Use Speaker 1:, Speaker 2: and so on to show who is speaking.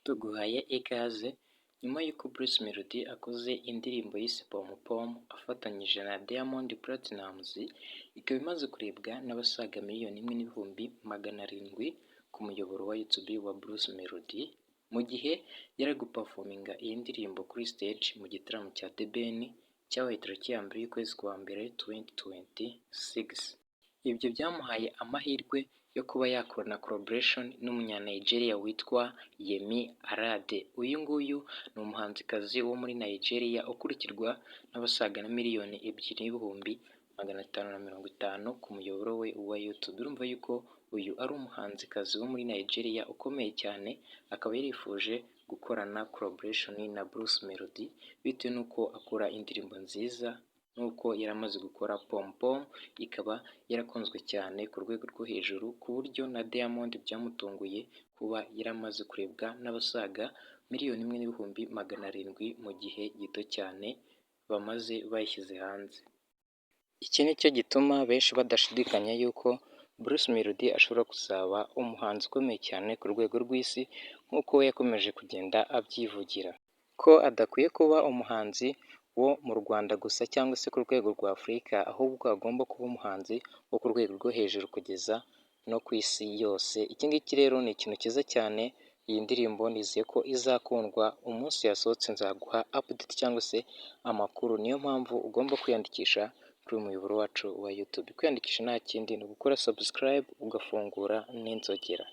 Speaker 1: Tuguhaye ikaze. Nyuma y'uko Bruce Melodie akoze indirimbo yise Pom Pom afatanyije na Diamond Platnumz, ikaba imaze kurebwa n'abasaga 1,700,000 ku muyoboro wa YouTube wa Bruce Melodie, mu gihe yari guperforminga iyi ndirimbo kuri stage mu gitaramo cya The Ben cyabaye tariki ya 1 y'ukwezi kwa mbere 2026. Ibyo byamuhaye amahirwe yo kuba yakorana collaboration n'umunya-Nigeria witwa Yemi Alade. Uyu nguyu ni umuhanzikazi wo muri Nigeria ukurikirwa n'abasaga na 2,550,000 ku muyoboro we wa YouTube. Urumva yuko uyu ari umuhanzikazi wo muri Nigeria ukomeye cyane, akaba yarifuje gukorana collaboration na Bruce Melodie bitewe n'uko akora indirimbo nziza, n'uko yari amaze gukora Pom Pom ikaba yarakunzwe cyane ku rwego rwo hejuru, ku buryo na Diamond byamutunguye kuba yaramaze kurebwa n'abasaga 1,700,000 mu gihe gito cyane bamaze bayishyize hanze. Iki ni cyo gituma benshi badashidikanya yuko Bruce Melodie ashobora kuzaba umuhanzi ukomeye cyane ku rwego rw'isi, nk'uko we yakomeje kugenda abyivugira ko adakwiye kuba umuhanzi wo mu Rwanda gusa cyangwa se ku rwego rwa Afurika, ahubwo agomba kuba umuhanzi wo ku rwego rwo hejuru kugeza no ku isi yose. Iki ngiki rero ni ikintu cyiza cyane. Iyi ndirimbo nizeye ko izakundwa. Umunsi yasohotse nzaguha update cyangwa se amakuru. Niyo mpamvu ugomba kwiyandikisha kuri uyu muyoboro wacu wa YouTube. Kwiyandikisha nta kindi, ni ugukora subscribe ugafungura n'inzogera.